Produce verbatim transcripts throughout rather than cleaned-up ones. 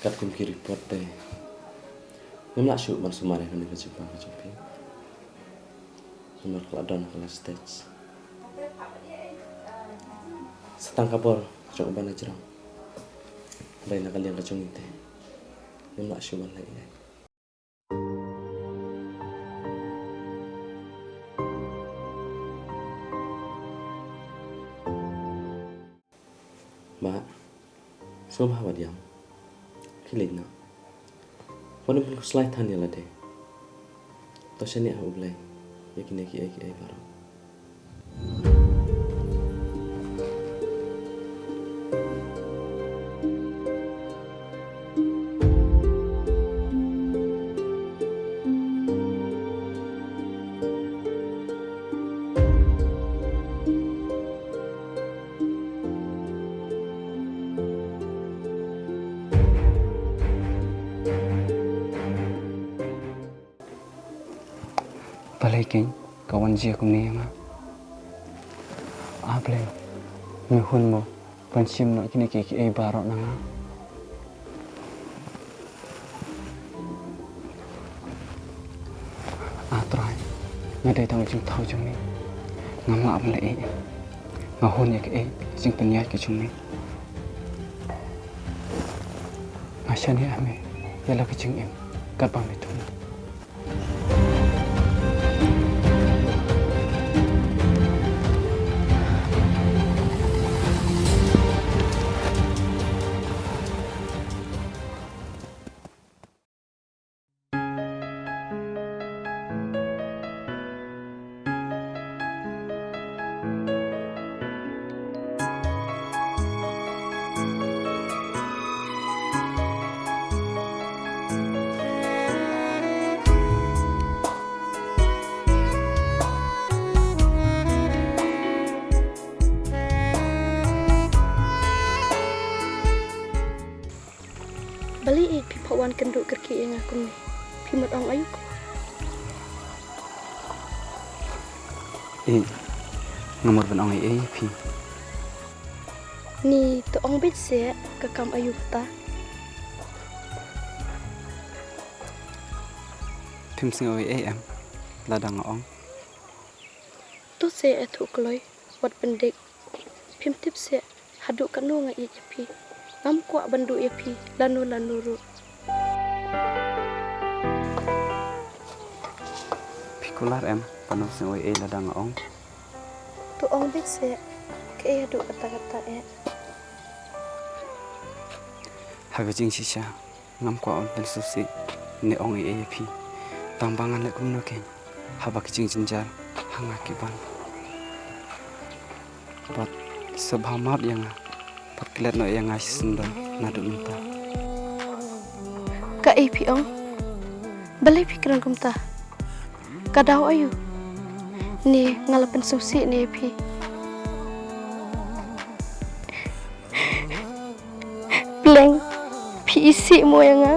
Katkum ki report te, ngam lah shuh ban sumar ïa kane ka jingpang ka jong phi. Namar ka la don ha ka last stage. Sa tang ka bor ka jong u Bah Najrong. Hynrei na ka liang ka jong ngi te, ngim lah shuh ban leh ei ei. Bah, sngewbha wat ïam. Khie leit noh. Wat nym pynkhuslai than ïa lade. To shaniah ha U Blei ïa kine kiei kiei baroh. Balei keiñ ka wan jia kumne ïa nga? A Blei, me hun mo ban shim noh kine kiei kiei baroh na nga. A Trai, nga dei tang u jingthaw jong me. Ngam lah ban leh ei ei. Nga hun ïa kaei ka jingpynïaid ka jong me. Nga shaniah ha me ïa la ka jingim katba me thung. Balei phi phah wan kynduh kyrkieh ïa nga kumne? Phi mut ong aïu ko? Eh, nga mut ban ong ei ei ïa phi. Ni to ong beit seh, ka kam aïu kata? Phim sngew ei ei em lada nga ong? To seh, ïathuh kloi, wat pyndik. Phim tip seh haduh katno nga ïeit ïa phi. Ngam kwah ban duh ïa phi lano lano ruh. Phi kular em ban ym sngew ei ei lada nga ong? To ong beit seh, kaei haduh katta katta eh? Ha ka jingshisha ngam kwah ban pynsngewsih ne ong ei ei ïa phi. Tang ba ngan leh kumno keiñ haba ki jingjynjar ha nga ki wan. Bad sngewbha map ïa nga bad klet noh ïa nga shisyndon naduh mynta. Kaei phi ong? Balei phi kren kumta? Ka daw aïu? Ne nga la pynsngewsih ne ïa phi? Pleng, phi isih mo ïa nga?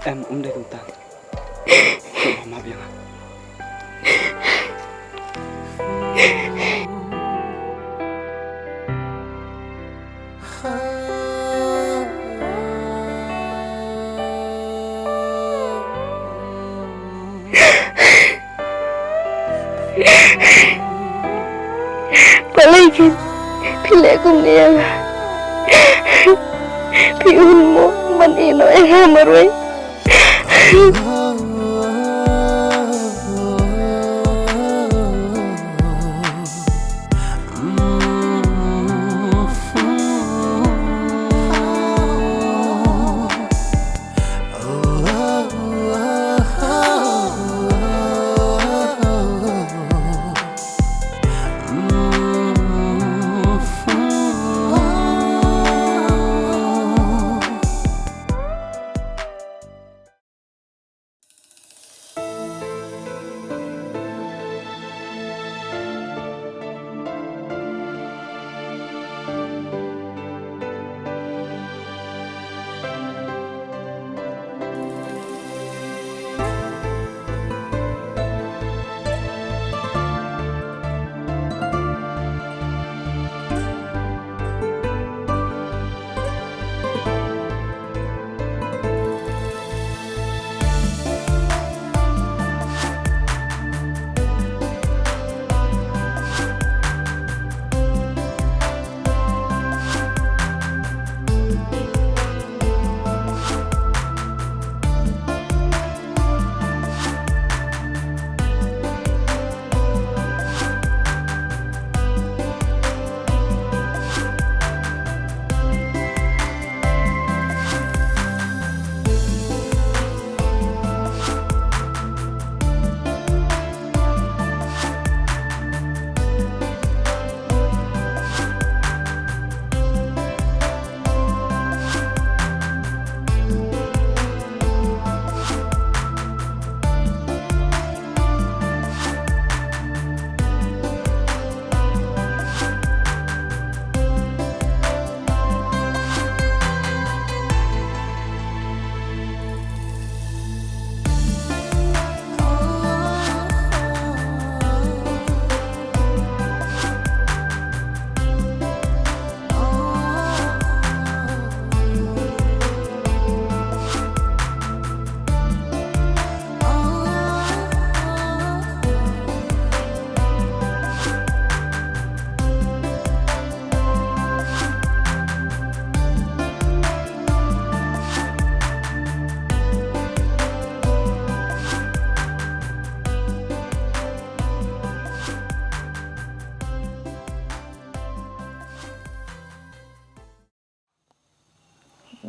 Em, ym dei kumta. Sngewbha map ïa nga. Balei phi leh kumne ïa nga? Phi hun mo ban ïeh noh ïa nga marwei?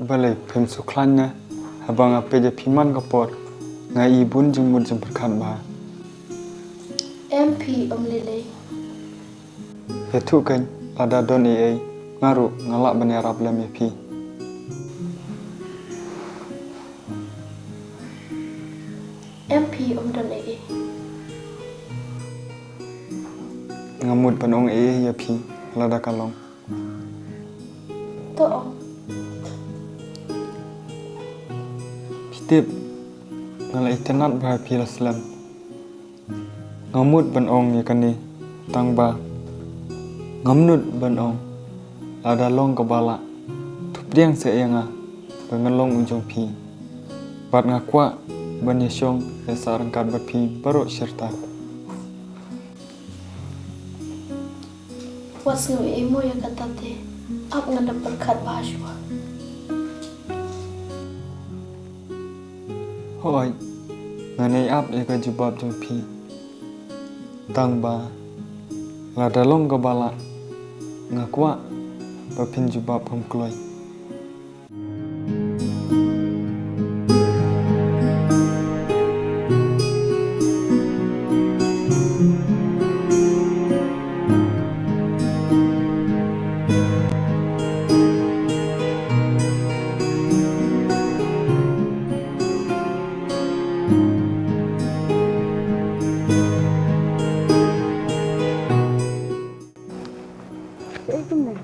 Balei phim sngewkhlaiñ ne? Haba nga peit ïa phi man ka por, nga i bun jingmut jingpyrkhat bha. Em phi, ym lei lei. Ïathuh keiñ, lada don ei ei, nga ruh nga lah ban ïarap lem ïa phi. Em phi, ym don ei ei. Nga mut ban ong ei ei ïa phi, lada ka long. To ong. Phi tip, nga la itynnad bha ïa phi la slem. Nga mut ban ong ïa kane, tang ba ngam nud ban ong. Lada long kaba lah, to pdiang seh ïa nga ba ngan long u jong phi. Bad nga kwah ban ïashong ïasah ryngkat bad phi baroh shirta. Wat sngew ei ei mo ïa kata te. Ap, nga da pyrkhat bha shuwa. Hooid, ngan ïai ap ïa ka jubab jong phi. Tang ba lada long kaba lah, nga kwah ba phin jubab kham kloi. Ei kumne.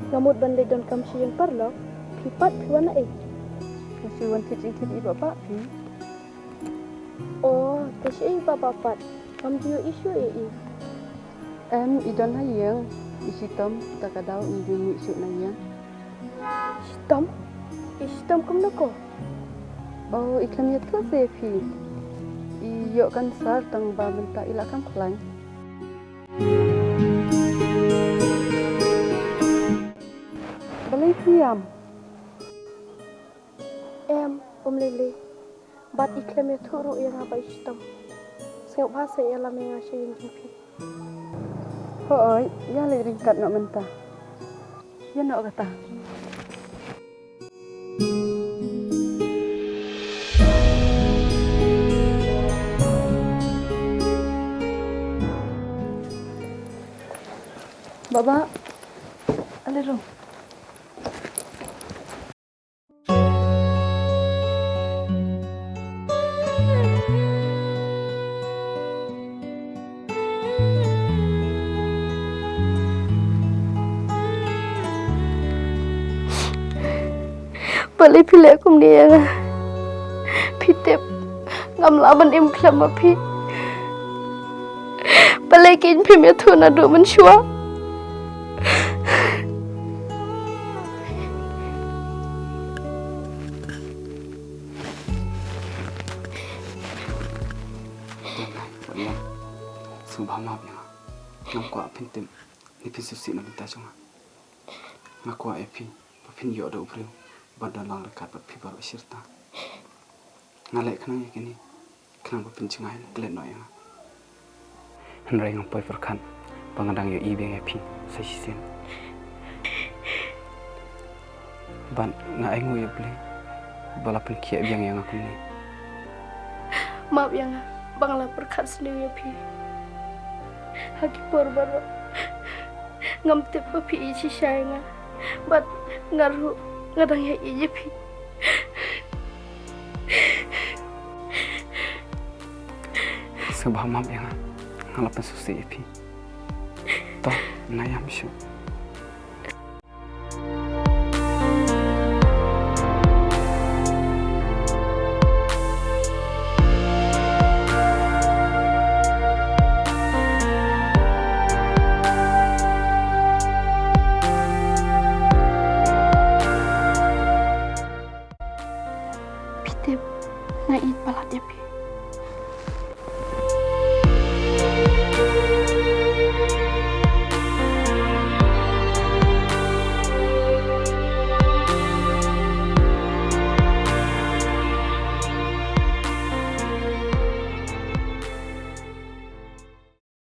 Nga mut ban leit donkam sha ïing paralok, phi pat phi wan naei? Nga shu wan thied jingthied i Bah Bah phi. O, te shaei Bah Bah pat? Ngam ju ïohi shuh ïa i. Em, i don ha ïing, i shitom, ta ka daw ngim ju mih shuh na ïing. Shitom? I shitom kumno ko? O, i khlem ïathuh seh ïa phi. I ïoh cancer tang ba mynta i la kham khlaiñ. Balei phi ïam? Em, Kum lei lei. Bad i khlem ïathuh ruh ïa nga ba i shitom. Sngewbha sa ïalam ïa nga sha ïing jong phi. Hooid, ïa leit ryngkat noh mynta. Ïa noh kata. Baba, ale rong. Balei phi leh kumne ïa nga? Phi tip ngam lah ban im khlem ma phi. Balei kein phim ïathuh naduh mynshuwa? Sngewbha map ïa nga. Ngam kwah phin tip ne phin sngewsih na bynta jong nga. Nga kwah ïa phi ba phin ïoh da u briew ban don lang ryngkat bad phi baroh shi rta. Nga leh khnang ïa kine, khnang ba phin jngai ne klet noh ïa nga. Hynrei ngam poi pyrkhat ba nga dang ïohi biang ïa phi sa shisien. Bad nga ainguh ïa U Blei ba la pynkhiah biang ïa nga kumne. Map ïa nga ba nga la pyrkhat sniew ïa phi. Ha ki por baroh ngam tip ba phi ïeit shisha ïa nga. Bad nga ruh nga dang ïaieit ïa phi. Sngewbha map ïa nga, nga la pynsngewsih ïa phi. To, nga ïam shuh.